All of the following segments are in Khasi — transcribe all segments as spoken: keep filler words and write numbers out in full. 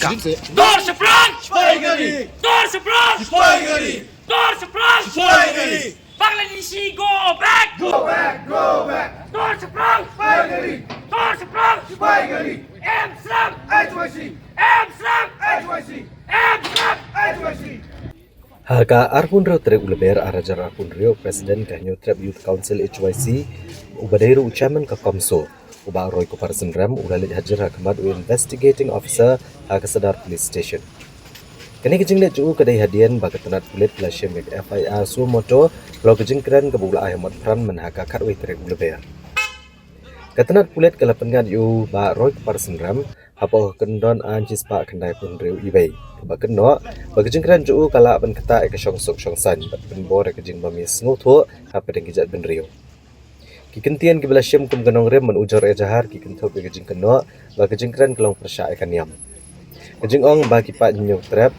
Dor shaphrang! Sipai gari! Dor shaphrang! Sipai gari! Dor shaphrang! Sipai gari! Bangladeshi, go back! Go back! Go back! Dor shaphrang! Sipai gari! Dor shaphrang! Sipai gari! Em slap! H Y C! Em slap! H Y C! Em slap! H Y C! Ha ka arphew hynriew tarik u Lber ar hajar arphew hynriew, President ka Hynñiewtrep Youth Council H Y C, uba dei ruh u Chairman ka COMSO, u Bah Roy Kupar Synrem, u la leit hajir ha khmat u Investigating Officer ha ka Sadar Police Station. Kane ka jingleit jong u ka dei hadien ba ka tnat pulit ka la shim ïa ka F I R suo moto halor ka jingkren kaba u la ai ha Motphran mynha ka khatwei tarik u Lber. Ka tnat pulit ka la pynngat ïa u Bah Roy Kupar Synrem hapoh ka kyndon aiñ shispah khyndaiphew hynriew E B, kaba kynnoh ba ka jingkren jong u ka lah ban ktah ïa ka shongsuk shongsaiñ bad pynbor ïa ka jingbym ïasngewthuh hapdeng ki jaitbynriew. Ki kyntien kiba la shim kum ka nongrim ban ujor ejahar ki kynthup ïa ka jingkynnoh ba ka jingkren ka long pyrshah ïa ka niam. Ka jingong ba ki paid Hynñiewtrep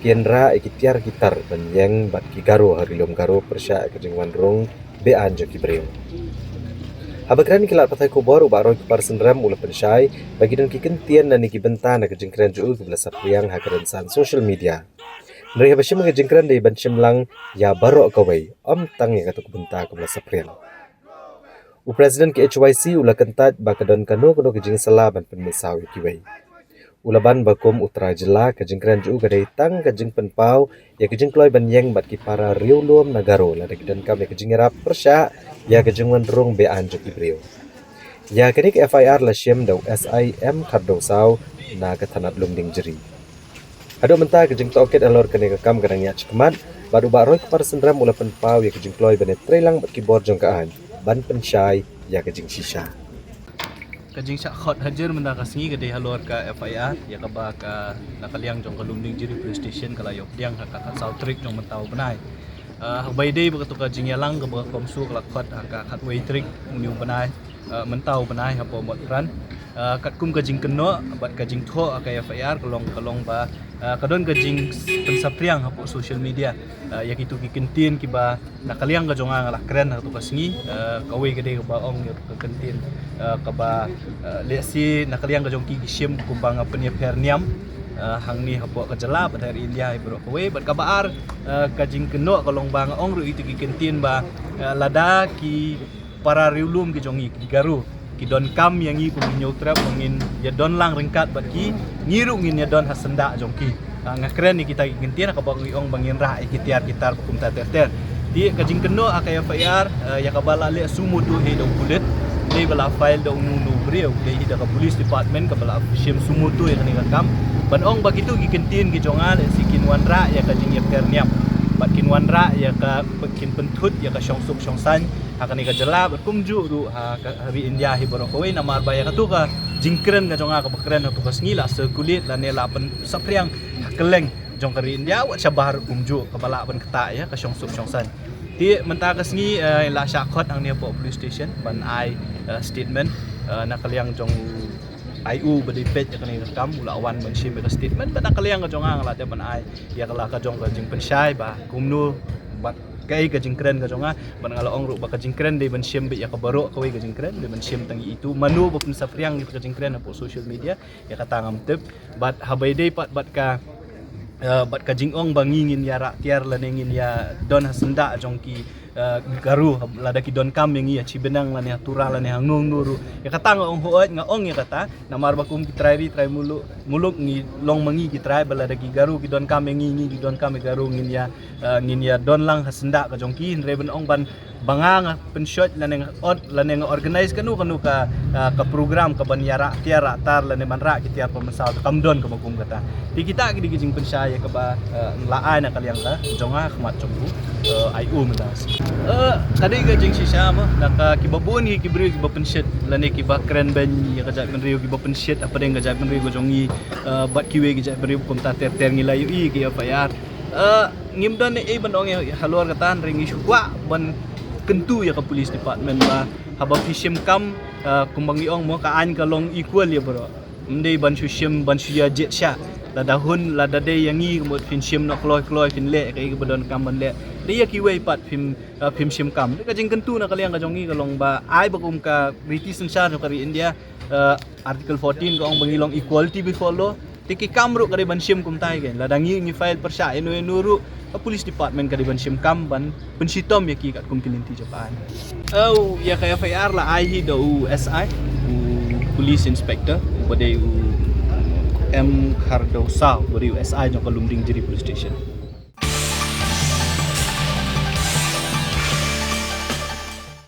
kin rah ïa ki tiar ki tar ban ïeng bad ki Garo ha Ri Lum Garo pyrshah ïa ka jingwan rung be-aiñ jong ki briew. Haba kren ïa ki lad pathai khubor, u Bah Roy Kupar Synrem u la pynshai ba ki don ki kyntien lane ki bynta na ka jingkren jong u kiba la saphriang ha ka rynsan social media. Hynrei haba shim ka jingkren dei ban shim lang ïa baroh kawei, ym tang ïa katu ka bynta kaba la saphriang. U President ka H Y C u la kyntait ba ka don kano kano ka jingsylla ban pynmynsaw ïa kiwei. U la ban ba kum u trai jylla, ka jingkren jong u ka dei tang ka jingpynpaw ïa ka jingkloi ban ïeng bad ki para riewlum na Garo lada ki donkam ïa ka jingïarap pyrshah ïa ka jingwan rung be-aiñ jong ki briew. Ïa kane ka F I R la shim da u S I M Khardew Saw na ka thanat Lumdiengjri. Haduh mynta ka jingtohkit halor kane ka kam ka dang ïaid shakhmat bad u Bah Roy Kupar Synrem u la pynpaw ïa ka jingkloi ban ïatreilang bad ki bor jong ka aiñ ban pynshai ïa ka jingshisha. Ka jingshah khot hajir mynta ka sngi ka dei halor ka F I R ïa kaba ka na ka liang jong ka Lumdiengjri Police Station ka la ïoh pdiang ha ka khatsaw tarik jong mynta u bnai. Ah, haba ïadei bad katu ka jingïalang kaba ka COMSO ka la khot ha ka khatwei tarik une u bnai, ah, mynta u bnai hapoh Motphran. Ah, katkum ka jingkynnoh bad ka jingthoh ha ka F I R ka long, ka long ba, ah, ka don ka jingpynsaphriang hapoh social media, ah, ïa kitu ki kyntien kiba na ka liang ka jong nga nga la kren ha katu ka sngi, ah, kawei ka dei kaba ong ïa ka kyntien, ah, kaba, ah, lehse na ka liang ka jong ki ki shim kumba nga pynïapher niam, ah, hangne hapoh ka jylla bad ha ri India hi baroh kawei. Bad kaba ar, ah, ka jingkynnoh ka long ba nga ong ruh ïa kitu ki kyntien ba, ah, lada ki para riewlum ki jong ngi ki Garo ki donkam ïa ngi kum ki Hynñiewtrep ba ngin ïa don lang ryngkat bad ki, ngi ruh ngin ïa don ha syndah jong ki. Ah, nga kren ïa kita ki kyntien kaba ngi ong ba ngin rah ïa ki tiar ki tar ba kumta ter ter. Te ka jingkynnoh ha ka F I R, ah, ïa kaba la leh suo motu hi da u pulit, dei ba la file da uno uno u briew, dei hi da ka police department kaba la shim suo motu ïa kane ka kam. Ban ong ba kitu ki kyntien ki jong nga lehse kin wanrah ïa ka jingïapher niam bad kin wanrah ïa ka, kin pynthut ïa ka shongsuk shongsaiñ ha kane ka jylla bad kumjuh ruh ha ka, ha ri India hi baroh kawei, namar ba ïa katu ka jingkren ka jong nga kaba kren ha katu ka sngi la circulate lane la pynsaphriang ha kylleng jong ka ri India, wat shabar kumjuh kaba lah ban ktah ïa ka shongsuk shongsaiñ. Te mynta ka sngi, eh, la shah khot hangne hapoh police station ban ai, eh, statement, eh, na ka liang jong u I O ba dei peit ïa kane ka kam, u la wan ban shim ïa ka statement, bad na ka liang ka jong nga nga la dep ban ai ïa ka la ka jong ka jingpynshai ba kumno bad kaei ka jingkren ka jong nga, bad nga la ong ruh ba ka jingkren dei ban shim beit ïa ka baroh kawei ka jingkren, dei ban shim tang ïa itu mano ba pynsaphriang ïa ka jingkren hapoh social media, ïa kata ngam tip. Bad haba ïadei pat bad ka, eh, bad ka jingong ba ngi ngin ïa rah tiar lane ngin ïa don ha syndah jong ki, eh, Garo, lada ki donkam ïa ngi ha Shibinang lane ha Tura lane ha Ngungnu ruh. Ïa kata nga ong hooid, nga ong ïa kata, namar ba kum ki trai ri trai muluk, muluk ngi long ma ngi ki trai, ba lada ki Garo ki donkam ïa ngi, ngi ki donkam ïa Garo, ngin ïa, eh, ngin ïa don lang ha syndah ka jong ki, hynrei ban ong ban ba nga nga pynshoi lane nga ot lane nga organize kano kano ka, ah, ka program ka ban ïa rah tiar rah tar lane ban rah ki tiar pynmynsaw, kam don kaba kum kata. Te kita ki dei ki jingpynshai ïa kaba, ah, la ai na ka liang ka jong nga ha khmat jong u, ah, I O mynta. Eh, ka dei ka jingshisha mo, na ka kiba bun hi ki briew kiba pynshit lane kiba kren beiñ ïa ka jaitbynriew, kiba pynshit hapdeng ka jaitbynriew ka jong ngi, eh, bad kiwei ki jaitbynriew kumta ter ter ngi la ïohi ki F I R. Eh, ngim don ei ei ban ong ïa halor kata, hynrei ngi shu kwah ban kyntu ïa ka police department ba haba phi shim kam, eh, kumba ngi ong mo, ka aiñ ka long equal ïa baroh. Ym dei ban shu shim ban shu ïa jied shah. Lada hun, lada dei ïa ngi kumba phin shim noh kloi kloi, phin leh kaei kaba donkam ban leh, dei ïa kiwei pat phim, eh, phim shim kam. Ka jingkyntu na ka liang ka jong ngi ka long ba ai ba kum ka riti synshar jong ka ri India, eh, Article fourteen ka ong ba ngi long equality before law. Te ki kam ruh ka dei ban shim kumta hi kein. Lada ngi ngi file pyrshah ïano ïano ruh, ka police department ka dei ban shim kam ban pynshitom ïa ki katkum ki lynti jong ka aiñ. Oh, ïa ka F I R la ai hi da u S I, u police inspector, uba dei u M Khardaw Saw, uba dei u S I jong ka Lumdiengjri police station.